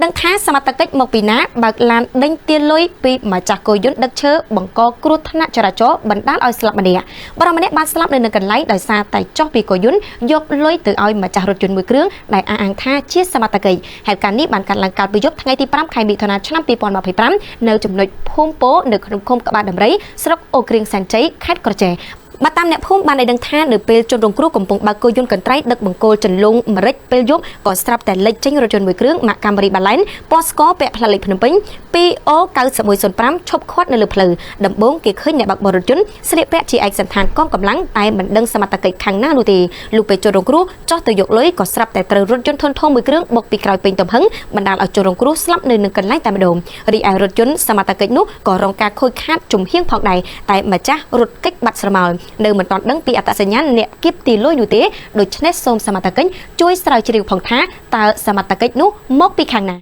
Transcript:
ដឹងថាសមត្ថកិច្ចមកពីណាបើកឡានដេញទាលុយពីម្ចាស់គោយន្តដឹកឈើបង្កគ្រោះថ្នាក់ចរាចរណ៍បណ្ដាលឲ្យស្លាប់ម្នាក់បរិម្នាក់បានស្លាប់នៅនឹងកន្លែងដោយសារតែចោះពីគោយន្តយកលុយទៅឲ្យម្ចាស់រថយន្តមួយគ្រឿងដែលអះអាងថាជាសមត្ថកិច្ចហេតុការណ៍នេះបានកើតឡើងកាលពីយប់ថ្ងៃទី5ខែមិថុនាឆ្នាំ2025នៅចំណុចភូមិពោនៅក្នុងឃុំក្បាលដំរីស្រុកអូក្រៀងសែនជ័យខេត្តក្រចេះបាទតាមអ្នកភូមិបានឲ្យដឹងថានៅពេលជនរងគ្រោះកំពុងបើកគោយន្តកន្ត្រៃដឹកបង្គោលចន្លងម្រេចពេលយប់ក៏ស្រាប់តែលេចចេញរថយន្តមួយគ្រឿងម៉ាកកាំរីបាឡែនពណ៌ស្ករពាក់ផ្លាកលេខភ្នំពេញ 2O9105 ឈប់ឃាត់នៅលើផ្លូវដំបូងគេឃើញអ្នកបើកបររថយន្តស្លៀកពាក់ជាឯកសណ្ឋានកងកម្លាំងតែមិនដឹងសមត្ថកិច្ចខាងណានោះទេលុះពេលជនរងគ្រោះចោះទៅយកលុយក៏ស្រាប់តែត្រូវរថយន្តធុនធំមួយគ្រឿងបុកពីក្រោយពេញទំហឹងបណ្ដាលឲ្យជនរងគ្រោះស្លាប់នៅនឹងកន្លែងតែម្ដងរីឯរថយន្តសមត្ថកិច្ចនោះក៏រងការខូចខាតជំហៀងផងដែរតែម្ចាស់រថគេចបាត់ស្រមោលនៅមិនទាន់ដឹងពីអត្តសញ្ញាណអ្នកគៀបទីលុយនោះទេដូច្នេះសូមសមត្ថកិច្ចជួយស្រាវជ្រាវផងថាតើសមត្ថកិច្ចនោះមកពីខាងណា។